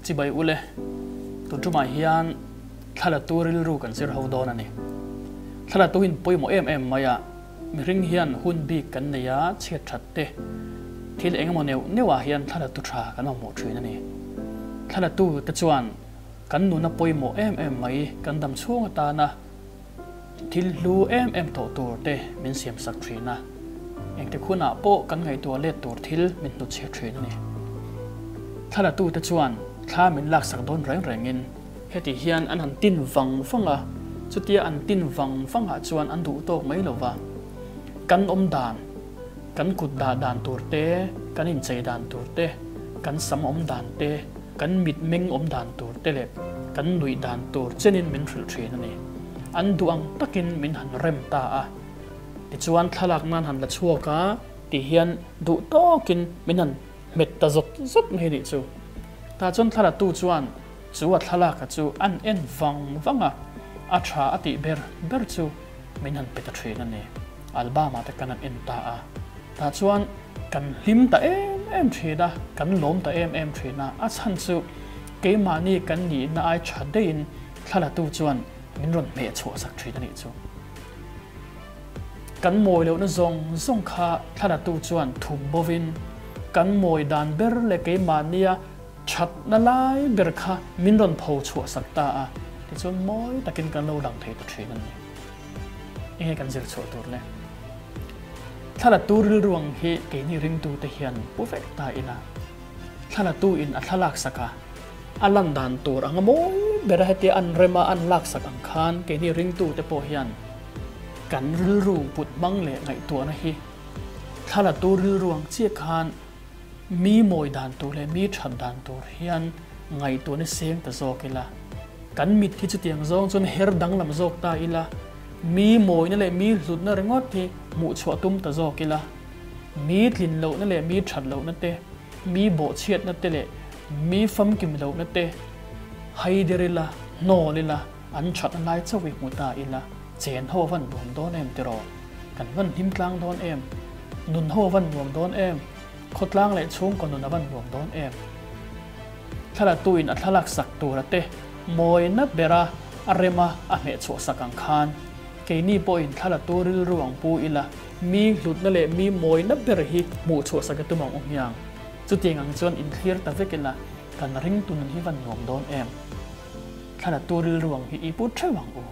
Chibai ule, tun tumah hian thlalatu rilru kan zir ho dawn a ni. Thlalatu in pawimawh em em mai a, mihring hian hun bik kan nei a, chhiat that te, thil eng emaw neuh neuh ah hian thlalatu tha kan mamawh thin a ni. Thlalatu te chuan kan nuna pawimawh em em mai kan dam chhung atana Thil hlu em em tawh tur te min siam sak thin a, engtik hunah pawh kan ngaihtuah let tur thil min hnutchhiat thin a ni. Thlalatu te chuan thla min laksak dawn reng rengin heti hian an han tin vang vang a, chutia an tin vang vangah chuan an duh tawk mai lo va, kan awm dan, kan kut dah dan tur te, kan inchei dan tur te, kan sam awm dan te, Kan mitmeng awm dan tur te leh kan nuih dan tur chenin min hrilh thin a ni. An duh ang takin min han rem ta a. Tichuan thlalak nan han la chhuak a tih hian duh tawkin min han hmet ta zawt zawt mai nih chu. Tah chuan thlalatu chuan chu a thlalaka chu an en vang vang a, a tha a tih ber ber chu min han pe ta thin a ni. Album ah te kan han en ta a. Tah chuan kan hlim ta em em thin a, kan lawm ta em em thin a, a chhan chu keimahni kan nihna ai tha deihin thlalatu chuan min rawn hmeh chhuah sak thin a nih chu. Kan mawi lohna zawng zawng kha thlalatu chuan thum bovin kan mawi dan ber leh keimahnia thatna lai ber kha min rawn pho chhuah sak ta a, tichuan mawi takin kan lo lang thei ta thin a ni. Enge kan zir chhuah tur le? Thlalatu rilru ang hi keini ringtute hian pu vek ta ila, thlalatu in a thlalak sak a, a lan dan tur anga mawi bera hetia an rem a an lak sak ang khan keini ringtute pawh hian kan rilru put hmang leh ngaihtuahna hi thlalatu rilru ang chiah khan Mi mawi dan tur leh mi that dan tur hian ngaihtuahna seng ta zawk ila, kan mit hi chutiang zawng chuan her danglam zawk ta ila, mi mawina leh mi hlutna ringawt hi hmuh chhuah tum ta zawk ila, mi tlin lohna leh mi that lohna te, mi bawhchhiatna te leh mi famkim lohna te haider ila, hnawl ila, an thatna lai chauh hi hmu ta ila, chen ho a van nuam dawn em tiraw? Kan van hlim tlang dawn em? Nun ho a van nuam dawn em? Khawtlang leh chhungkaw nun a van nuam dawn em? Thlalatu in a thlalak sak tura te mawina bera a rema a hmeh chhuah sak ang khan keini pawhin thlalatu rilru ang pu ila mi hlutna leh mi mawina ber hi hmuh chhuah sak i tum ang u hmiang. Chutiang ang chuan inthlir ta vek ila kan ringtu nun hi van nuam dawn em? Thlalatu rilru ang hi i pu theuh ang u.